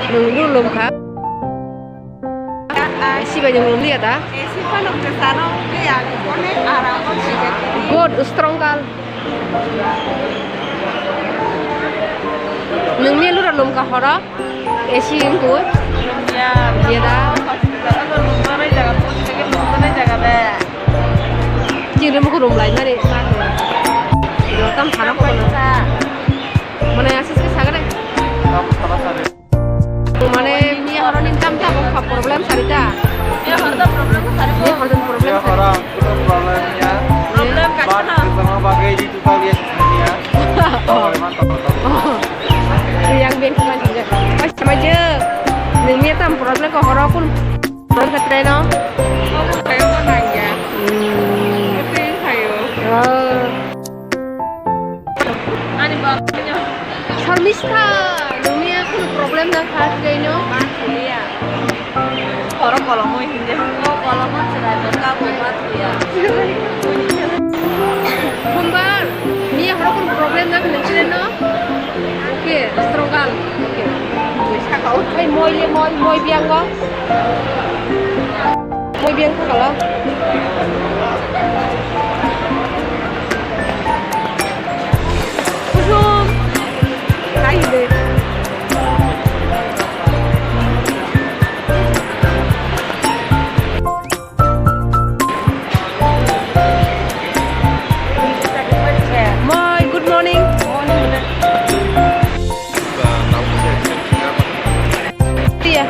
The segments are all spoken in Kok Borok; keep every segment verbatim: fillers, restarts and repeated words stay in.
Nwng lum kha. A si bai nwng lum liya da? A si phano kwcharo wngwi ang onek aram o sijak. Good, strong girl. Nwng ni lura lum kha horo? A si wng twi? Lum ya. Liya da? Hospital o lum jaga, lum jaga de. Chini muku lum lai mani. Tam sana ko. Mana ya sis ke sagare? Mane, miya horo ni tam tam kha problem sari ta. Miya horo ta problem sari ko. Miya horo ni problem sari. Miya horo ang kuno problem ya. Problem ka. But na. Sama bagai di tukang dia sini ya. Oh. Mantap, mantap. Oh. Yang biang kuman juga. Pas sama je. Ni miya tam problem ko horo kun. Problem ka trai no. Oh, kayo ko nang ya. Hmm. Kayo kayo. Oh. Ani baba. Sharmista, nungni kunu problem na kha tei no? Ma thuliya. Oro kolomoi hinde. O kolomo chwrai bo ka bo ma thuya. Bumbar, ni horo kunu problem na kha nungni no? Okay, strong girl. Okay. Sakao. Hey, moi le moi, moi biango. Moi biang kha kala. Kusum. Hai de. Moi, good morning. Morning. Iya.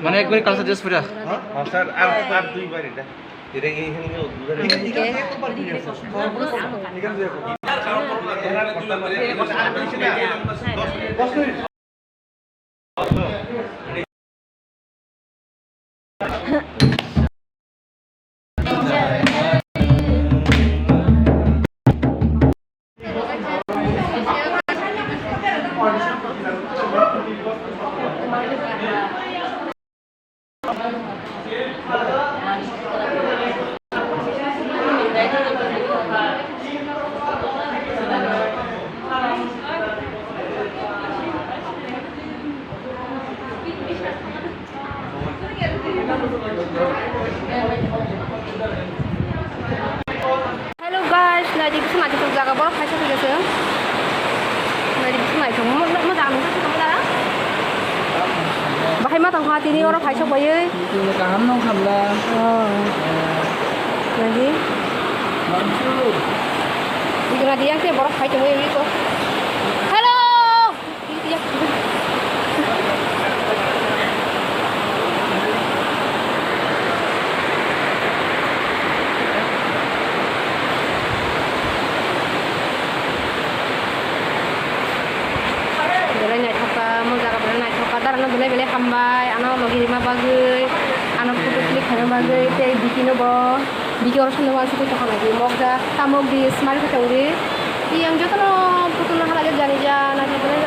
Mane ekbar culture dress pura. Sir, ar, ar dui bar eta. Hello guys, naidi bisingo naithotok jaga, borok kaisa phaijakhe. Naidi bisingo naithok, mo, mo, mo jaga nukha sika mo jaga? Bahai ma tongkha tini oro kaisa baiwi. Tini kaham nong khamla. Oh. Naidi. Mansu. Iko naidi yang te borok khai tongwi iko. Hello! Belai naithok kha, mo jaga belai naithok kha. Dara no belai belai hambai, ano logi rima bagwi, ano photo click khaina bagwi, tei bikino bo. Video oro salo wansugwi tongkha bai di, mokjak, tamok di, smile khe tong di. Yang jotono photo no halai jak jani ja, naithotok khe